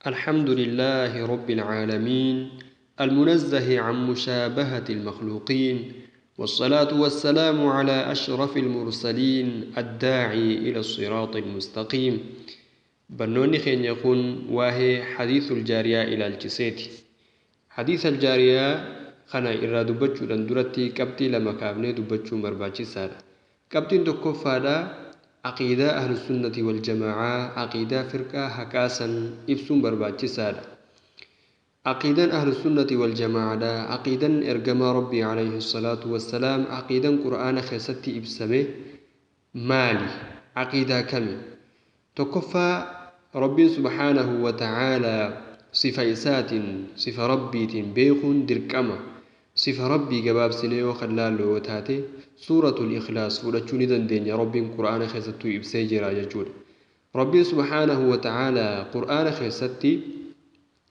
الحمد لله رب العالمين المنزه عن مشابهة المخلوقين، والصلاة والسلام على أشرف المرسلين الداعي إلى الصراط المستقيم. Barnoonni keenya kun waa'ee حديث الجارية ilaalchiseeti. حديث الجارية kana irraa dubbachuudhaan duratti qabxii lama kaafnee dubbachuun barbaachisaadha. Qabxiin tokkoffaadha, aqiidaa Ahlusunnati Waljamaacaa, aqiidaa firqaa haqaasan ibsuun barbaachisaadha. Aqiidaan Ahlusunnati Waljamaacaadha, aqiidaan ergamaa Rabbii عليه الصلاة والسلام, aqiidaan Qur'aana keessatti ibsame maali? Aqiidaa kami? Tokkoffaa, Rabbiin سبحانه وتعالى sifa isaatiin, sifa Rabbiitiin beekuun dirqama. Sifa Rabbii gabaabsinee yoo kan laallu yoo taate, Suuratul Ikhlaas fudhachuu ni dandeenya. Rabbiin Qur'aana keessattuu ibsee jira jechuudha. Rabbiin سبحانه وتعالى Qur'aana keessatti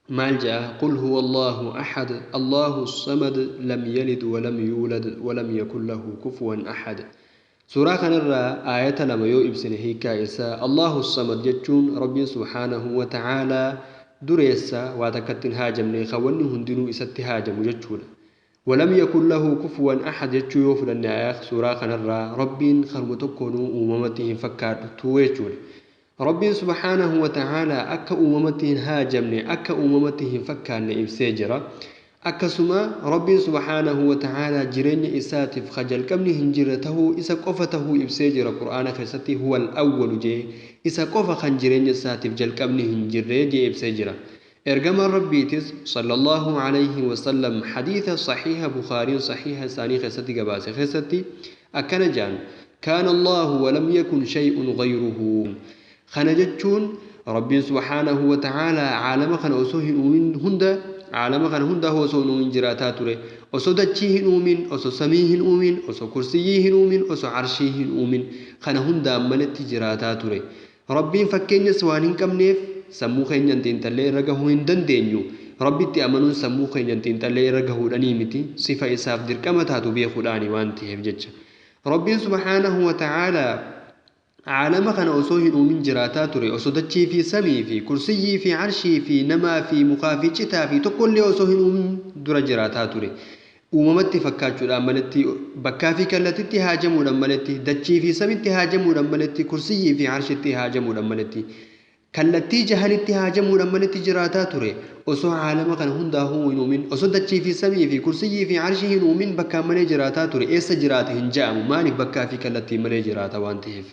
maal jedha? قل هو الله أحد الله الصمد لم يلد ولم يولد ولم يكن له كفوا أحد. Suuraa kanarraa aayata lama yoo ibsine, hiikaa isaa الله الصمد jechuun Rabbiin سبحانه وتعالى dureessa, waa takkatti hin haajamne, kan wanni hundinuu isatti haajamu jechuudha. ولم يكن له كفوا أحد jechuu yoo fudhanne, aayaa suuraa kanarraa Rabbiin karuma tokkoonuu uumamatti hin fakkaatu jechuudha. Rabbiin سبحانه وتعالى akka uumamatti hin haajamne, akka uumamatti hin fakkaanne ibsee jira. Akkasuma Rabbiin سبحانه وتعالى jireenya isaatiif ka jalqabni hin jirre tahuu, isa qofa tahuu ibsee jira Qur'aana keessatti. هو الأول jee, isa qofa kan jireenya isaatiif jalqabni hin jirre jee ibsee jira. Ergamaan Rabbiitis صلى الله عليه وسلم xadiisa saxiiha Bukaariin saxiiha isaanii keessatti gabaase keessatti akkana jedhan: كان الله ولم يكن شيء غيره. Kana jechuun Rabbiin سبحانه وتعالى caalama kana osoo hin uumin hunda, caalama kana hunda osoo hin uumin jiraataa ture. Osoo dachii hin uumin, osoo samii hin uumin, osoo kursiyyii hin uumin, osoo arshii hin uumin, kana hundaan maletti jiraataa ture. Rabbiin fakkeenyas waan hin qabneef sammuu keenyan xiinxallee irra gahuu hin dandeenyu. Rabbitti amanuun sammuu keenyan xiinxallee irra gahuudhanii miti, sifa isaaf dirqama taatu beekuudhaani waan ta'eef jecha. Rabbiin سبحانه وتعالى caalama kana osoo hin uumin jiraataa ture. Osoo dachii fi samii fi kursiyyii fi arshii fi namaa fi mukaa fi citaa fi tokkollee osoo hin uumin dura jiraataa ture. Uumamatti fakkaachuudhaan maletti, bakkaa fi kallattitti haajamuudhaan maletti, dachii fi samitti haajamuudhaan maletti, kursiyyii fi arshitti haajamuudhaan maletti, kallattii jahanitti haajamuudhaan maletti jiraataa ture. Osoo caalama kana hundaa'uu hin uumin, osoo dachii fi samii fi kursiyyii fi arshii hin uumin bakkaan malee jiraataa ture. Eessa jiraate hin ja'amu. Maaliif? Bakkaa fi kallattii malee jiraata waan ta'eef.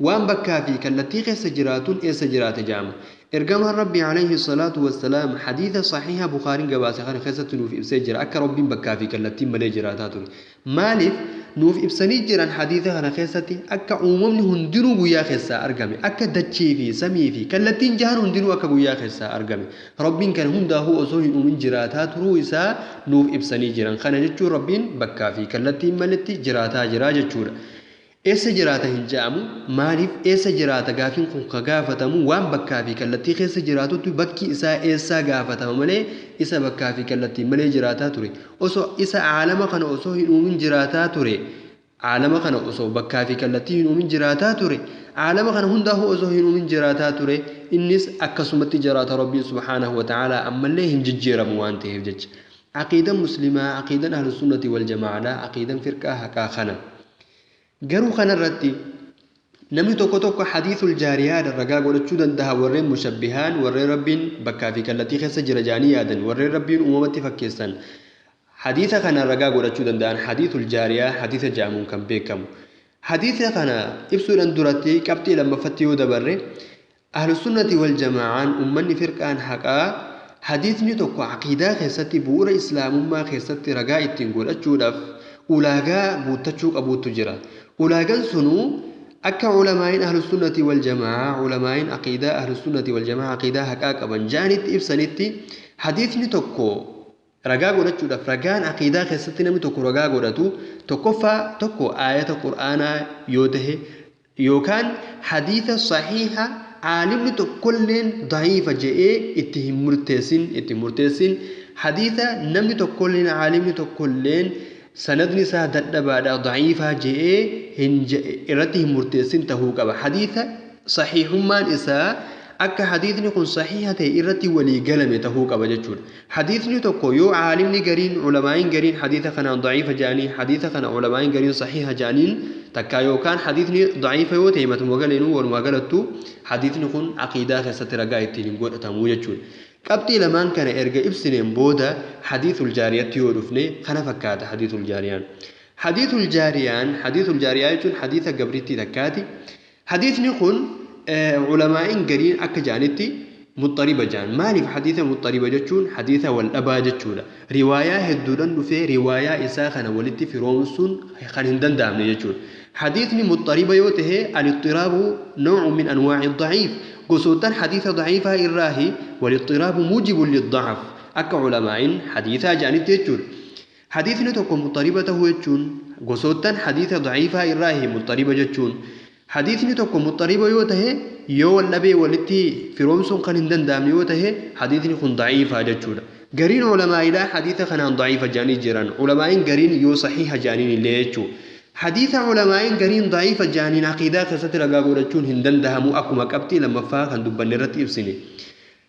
Waan bakkaa fi kallattii keessa jiraatuun eessa jiraate ja'ama? Ergamaan Rabbii عليه الصلاة والسلام xadiisa saxiiha Bukaariin gabaase kana keessatti nuuf ibsee jira akka Rabbiin bakkaa fi kallattii malee jiraataa ture. Maaliif nuuf ibsanii jiran? Xadiisa kana keessatti akka uumamni hundinuu guyyaa keessaa argame, akka dachii fi samii fi kallattiin jahan hundinuu akka guyyaa keessaa argame, Rabbiin kana hundaa'uu osoo hin uumin jiraataa turuu isaa nuuf ibsanii jiran. Kana jechuun Rabbiin bakkaa fi kallattiin maletti jiraataa jira jechuudha. Eessa jiraata hin je'amu. Maaliif eessa jiraata gaafiin kun ka gaafatamu? Waan bakkaa fi kallattii keessa jiraatutti bakki isaa eessaa gaafatama malee, isa bakkaa fi kallattii malee jiraataa ture, osoo isa caalama kana osoo hin uumin jiraataa ture, caalama kana osoo bakkaa fi kallattii hin uumin jiraataa ture, caalama kana hundaa'uu osoo hin uumin jiraataa ture, innis akkasumatti jiraata. Rabbiin سبحانه وتعالى ammallee hin jijjiiramu waan ta'eef jecha. Aqiidan Muslimaa, aqiidan Ahlusunnati Waljamaadha, aqiidan firqaa haqaa kana. Garuu kanarratti namni tokko tokko حديث الجارية ragaa godhachuu danda'a. Warreen mushabbihaan, warreen Rabbiin bakkaa fi kallattii keessa jira jaanii yaadan, warreen Rabbiin uumamatti fakkeessan, hadiisa kana ragaa godhachuu danda'an, حديث الجارية hadiisa jedhamuun kan beekamu. Hadiisa kana ibsuudhaan duratti qabxii lammaffatti yoo dabarre, Ahlusunnati Waljamaacaan, ummanni firqaan haqaa, hadiisni tokko aqiidaa keessatti, bu'uura Islaamummaa keessatti ragaa ittiin godhachuudhaaf ulaagaa guuttachuu qabuutu jira. Ulaagaan sunuu akka culamaa'iin Ahlusunnati Waljamaaca, culamaa'iin aqiidaa Ahlusunnati Waljamaa, aqiidaa haqaa qaban ja'anitti ibsanitti, hadiisni tokko ragaa godhachuudhaaf, ragaan aqiidaa keessatti namni tokko ragaa godhatu, tokkoffaa tokko aayata Qur'aanaa yoo tahe, yookaan hadiisa saxiiha caalimni tokkolleen da'iifa je'ee itti hin murteessin, hadiisa namni tokkolleen, caalimni tokkolleen sanadni isaa dadhabaadha, da'iifaa je'ee hin irratti hin murteessin tahuu qaba. Hadiisa saxiixummaan isaa Akka hadiisni kun sahiha ta'e irratti walii galame tahuu qaba jechuudha. Hadiisni tokko yoo caalimni gariin, ulamaa'iin gariin hadiisa kanaan daciifa jedhanii, hadiisa kana ulamaa'iin gariin sahiha jedhaniin takka, yookaan hadiisni daciifa yoo ta'e matuma galeenuu walumaa galattu hadiisni kun aqiidaa keessatti ragaa ittiin hin godhatamu jechuudha. Qabxii lamaan kana erga ibsineen booda hadiisul jaariyatti yoo dhufne kana fakkaata hadiisul jaariyaan. Hadiisul jaariyaan, hadiisul jaariyaa jechuun hadiisa gabrittii takkaati. Hadiisni kun ulamaa'iin gariin akka jedhanitti muxxariba jedhan. Maaliif hadiisa muxxariba jechuun hadiisa wal dhabaa jechuudha. Riwaayaa hedduudhaan dhufee riwaayaa isaa kana walitti firoomsuun kan hin danda'amne jechuudha. Hadiisni muxxariba yoo ta'e, al-ixxiraabu naw'un min anwaa'i daciif, gosootaan hadiisa daciifaa irraahi, wal-ixxiraabu muujibun lid-dacaf akka ulamaa'iin hadiisaa jedhanitti jechuudha. Hadiisni tokko muxxariba ta'uu jechuun gosootaan hadiisa daciifaa irraahi muxxariba jechuun. Hadiisni tokko muxxariba yoo ta'e, yoo wal dhabee walitti firoomsuun kan hin danda'amne yoo ta'e, hadiisni kun daciifaa jechuudha. Gariin ulamaa'iidhaa hadiisa kanaan daciifa jedhanii jiran. Ulamaa'iin gariin yoo sahiha jedhaniin illee jechuudha. Hadiisa ulamaa'iin gariin daciifa jedhaniin aqiidaa keessatti ragaa godhachuun hin danda'amu akkuma qabxii lammaffaa kan dubbanne irratti ibsine.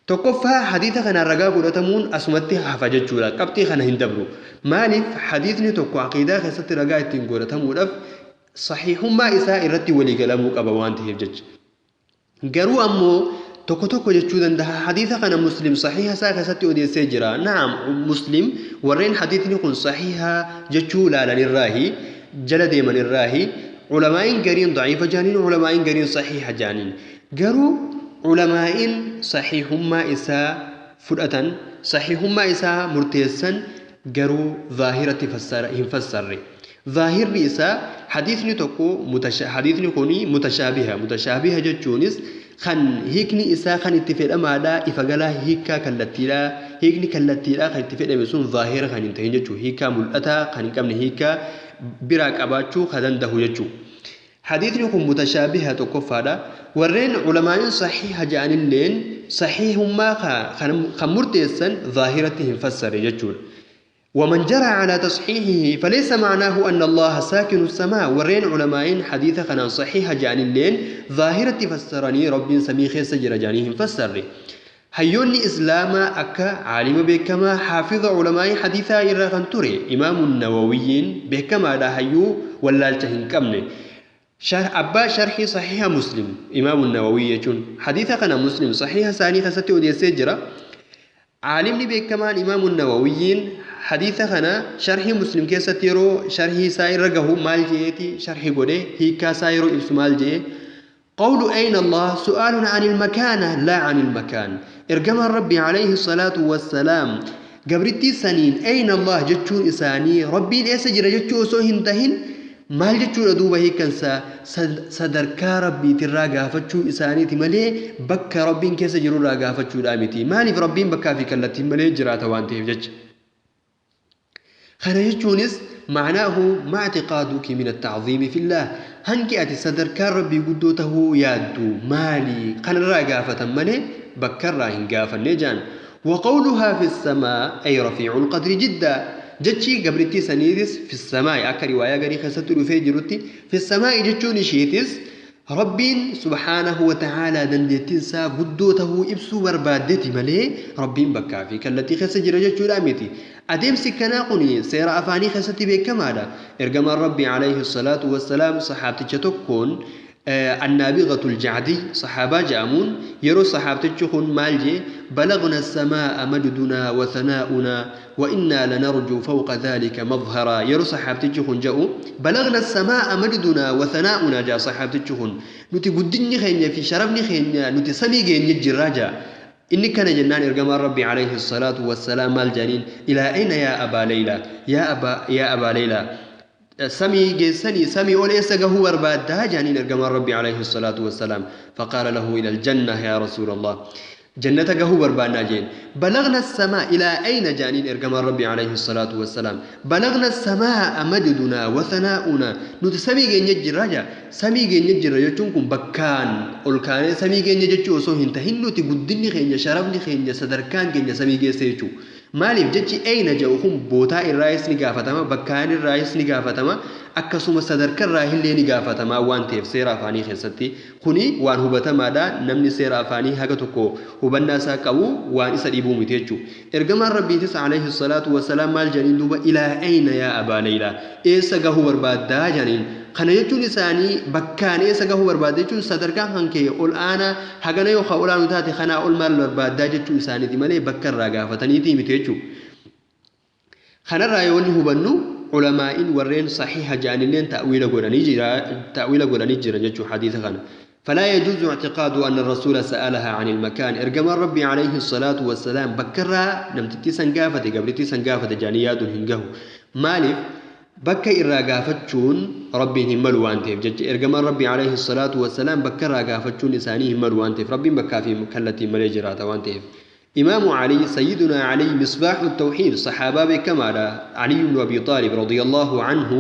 Tokkoffaa, hadiisa kanaan ragaa godhatamuun asumatti hafa jechuudha. Qabxii kana hin dabru. Maaliif hadiisni tokko aqiidaa keessatti ragaa ittiin godhatamuudhaaf sahiihummaa isaa irratti waliigalamuu qaba waan ta'eef jecha. Garuu ammoo tokko tokko jechuu danda'a, hadiisa kana Muslim sahiha isaa keessatti odeessee jira. Naam, Muslim warreen hadiisni kun sahiha jechuu ilaalanirraahi, jala deemanirraahi, ulamaa'iin gariin daciifa jedhaniin, ulamaa'iin gariin sahiha jedhaniin. Garuu ulamaa'iin sahiihummaa isaa fudhatan, sahiihummaa isaa murteessan, garuu zaahiratti hin fassarre. Zaahirri isaa hadiisni tokko, hadiisni kun mutashaabiha. Mutashaabiha jechuunis kan hiikni isaa kan itti fedhamaadha ifa galaa, hiikkaa kallattiidha, hiikni kallattiidha kan itti fedhame sun zaahira kan hin ta'in jechuudha. Hiikkaa mul'ataa kan hin qabne, hiikkaa biraa qabaachuu kan danda'u jechuudha. Hadiisni kun mutashaabiha tokkoffaadha. Warreen ulamaa'iin sahiha jedhanilleen sahiihummaa kan murteessan zaahiratti hin fassarre jechuudha. ومن جرى على تصحيحه فليس معناه أن الله ساكن السماء. ورين علماء حديث كان صحيح جان اللين ظاهرة فسرني رب سمي خيس جرجانيهم فسري. هيوني إسلاما أكا عالم بكما حافظ علماء حديثا إرغن تري إمام النوويين بكما لا هيو ولا التهن كمني شرح أبا شرح صحيح مسلم إمام النووي يجون حديث كان مسلم صحيح ثاني خستي ودي سجرة. عالمني بكمان إمام النوويين حديث خنا شرح مسلم كيستيرو شرح ساير رجه مال جيتي شرح قوله هي كسايرو إبس مال جي: قول أين الله سؤال عن المكانة لا عن المكان. إرجم الرب عليه الصلاة والسلام قبرتي سنين أين الله جتشون إساني ربي ليس جرى جتشو سوهن تهن maal jechuudha duuba hiikkansaa? Sadarkaa rabbiitirraa gaafachuu isaaniiti malee bakka rabbiin keessa jirurraa gaafachuudha miti. Maaliif? Rabbiin bakkaa fi kallattiin malee jiraata waan ta'eef jecha. Kana jechuunis معناه ما اعتقادك من التعظيم في الله, hangi ati sadarkaa rabbii guddoo tahuu yaaddu maali? Kanarraa gaafatan malee bakkarraa hin gaafanne jaan. وقولها في السماء أي رفيع القدر جدا. Jechi gabrittii saniitis في السماء, akka riwaayaa garii keessatti dhufee jirutti في السماء jechuun ishiitis rabbiin سبحانه وتعالى dandeettiin isaa guddoo tahuu ibsuu barbaaddeti malee rabbiin bakkaa fi kallattii keessa jira jechuudha miti. Adeemsi kanaa kun seera afaanii keessatti beekamaadha. Ergamaan rabbii عليه الصلاة والسلام saxaabticha tokkoon, النابغة الجعدي صحابة جامون, يرو صحابتك خون مالجي: بلغنا السماء مجدنا وثناؤنا وإنا لنرجو فوق ذلك مظهرا. يرو صحابتك خون جاءوا بلغنا السماء مجدنا وثناؤنا جاء صحابتك خون نتي قدني خينيا في شرفني خينيا نتي سمي خينيا جراجا. إني كان جنان إرجم ربي عليه الصلاة والسلام الجنين: إلى أين يا أبا ليلى؟ يا أبا ليلى، samii geessanii samii ol eessa gahuu barbaaddaa jaaniin ergamaan rabbi عليه الصلاة والسلام. فقال له: إلى الجنة يا رسول الله, jannata gahuu barbaannaa jeen. بلغنا السماء, إلى أين jaaniin ergamaan rabbi عليه الصلاة والسلام. بلغنا السماء مجدنا وثناؤنا, nuti samii geenya jirra jaa. Samii geenya jirra jechuun kun bakkaan ol kaanee samii geenya jechuu osoo hin tahin, nuti guddinni keenya, sharafni keenya, sadarkaan keenya samii geesse jechuu. Maaliif jechi أين jedhu kun bootaa irraayis ni gaafatama, bakkaan irraayis ni gaafatama. Akkasuma sadarkarraa illee ni gaafatamaa waan ta'eef seera afaanii keessatti kuni waan hubatamaadha. Namni seera afaanii haga tokko hubannaa isaa qabu waan isa dhibuu miti jechuudha. Ergamaan Rabbiitis alayhi salaatu wassalaam maal jedhaniin duuba? Ilaa ayna yaa abaa Leylaa, eessa gahuu barbaaddaa jedhaniin. Kana jechuun isaanii bakkaan eessa gahuu barbaadda jechuun sadarkaan kan kee ol aanaa hagana yoo ka ol aanu taate kanaa ol maal barbaaddaa jechuu isaaniiti malee bakka irraa gaafataniitii miti jechuudha. Kanarraa yoo inni hubannu, ulamaa'iin warreen sahiha ja'anilleen ta'wiila godhanii jira, ta'wiila godhanii jiran jechuudha hadiisa kana. فلا يجوز اعتقاد أن الرسول سألها عن المكان. إرجما ربي عليه الصلاة والسلام بكرة نمتتي سنقافة قبلتي سنقافة جانيات هنجه. مالف bakka irraa gaafachuun Rabbiin hin malu waan ta'eef jecha. Ergamaan Rabbii alayhi salaatu wassalaam bakka irraa gaafachuun isaanii hin malu waan ta'eef, Rabbiin bakkaa fi kallattiin malee jiraata waan ta'eef. Imaamu Ali, Sayyiduna Ali, misbaaxu tawxiid, saxaabaa beekamaadha, Ali ibnu Abi Xaalib radiyallahu anhu.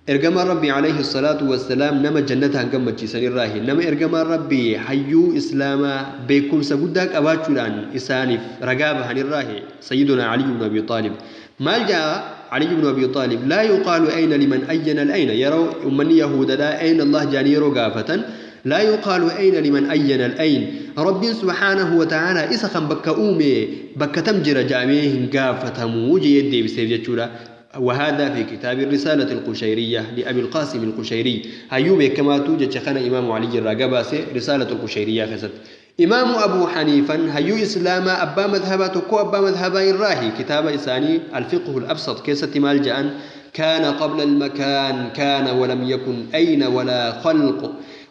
Ergamaan Rabbii alayhi salaatu wassalaam nama jannataan gammachiisan irraahi, nama ergamaan Rabbii hayyuu islaamaa beekumsa guddaa qabaachuudhaan isaaniif ragaa bahan irraahi. Sayyiduna Ali ibnu Abi Xaalib maal jaa? علي بن أبي طالب: لا يقال أين لمن أين الأين. يروا أمني يهود لا أين الله جاني يرو قافة. لا يقال أين لمن أين الأين. رب سبحانه وتعالى إسا خم بك أومي بك تمجر جاميه قافة موجي يدي بسيف جتشولا. وهذا في كتاب الرسالة القشيرية لأبي القاسم القشيري. هيوبي كما توجد شيخنا إمام علي الرقباسي رسالة القشيرية خست. إمام أبو حنيفة هيو إسلام أبا مذهبا تكو أبا مذهبا الراهي، كتاب إساني الفقه الأبسط كيسة مالجأ: كان قبل المكان، كان ولم يكن أين ولا خلق،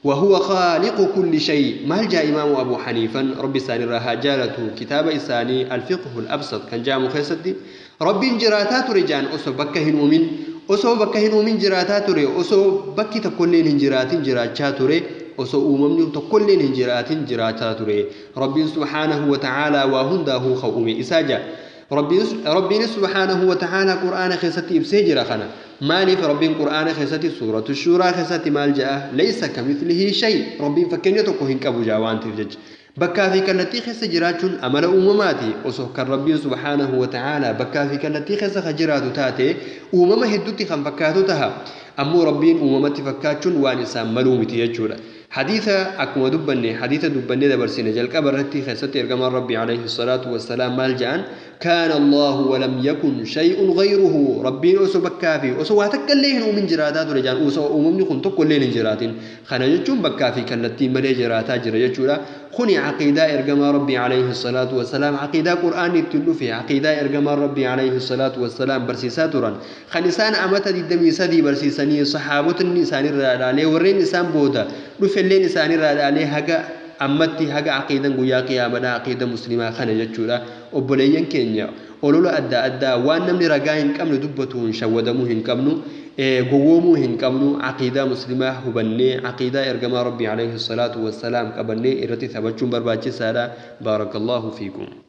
وهو خالق كل شيء. مالجأ إمام أبو حنيفة ربي ساني راها جالته كتاب إساني الفقه الأبسط كان جامو خيستي ربي جراتات رجان أسو بكهن ومن أسو بكهن ومن جراتات ري أسو بكي تكلين جراتين جراتات ري osoo uumamni tokkolleen hin jiraatin jiraataa ture. Rabbiin subhaanahu wa ta'aalaa waa hundaahuu ka uume isaa jaa. Rabbiin subhaanahu wa ta'aalaa Qur'aana keessatti ibsee jira kana. Maaliif Rabbiin Qur'aana keessatti suuratu Shuuraa keessatti maal ja'a? Laysa kamithlihi shay. Rabbiin fakkeenya tokko hin qabu jaa waan ta'eef jecha. Bakkaa fi kallattii keessa jiraachuun amala uumamaati. Osoo kan Rabbiin subhaanahu wa ta'aalaa bakkaa fi kallattii keessa ka jiraatu taate uumama hedduutti kan fakkaatu taha. Ammoo Rabbiin uumamatti fakkaachuun waan isaan maluu miti jechuudha. Hadiisa akkuma dubbanne, hadiisa dubbannee dabarsine jalqaba irratti keessatti ergamaan Rabbii alayhi salaatu wassalaam maal jedhan? Kaana Allahu walam yakun shay'un ghayruhu. Rabbiin osoo bakkaa fi osoo waa takka illee hin uumin jiraataa ture jedhan, osoo uumamni kun tokko illee hin jiraatin. Kana jechuun bakkaa fi kallattii malee jiraataa jira jechuudha. Kuni aqiidaa ergamaa Rabbii alayhi salaatu wassalaam, aqiidaa Qur'aanni ittiin dhufe, aqiidaa ergamaan Rabbii alayhi salaatu wassalaam barsiisaa turan, kan isaan amata 23 barsiisanii sahaabotni isaanirraa dhaalee warreen isaan booda dhufelleen isaanirraa dhaalee haga ammatti haga aqiidan guyyaa qiyaamadhaa aqiida muslimaa kana jechuudha. Obboleeyyan keenya, olola adda addaa waan namni ragaa hin qabne dubbatuun shawwadamuu hin qabnu, gowwoomuu hin qabnu. Aqiidaa muslimaa hubannee aqiidaa ergamaa Rabbii alayhi salaatu wassalaam qabannee irratti taphachuun barbaachisaadha. Baarakallahu fiikum.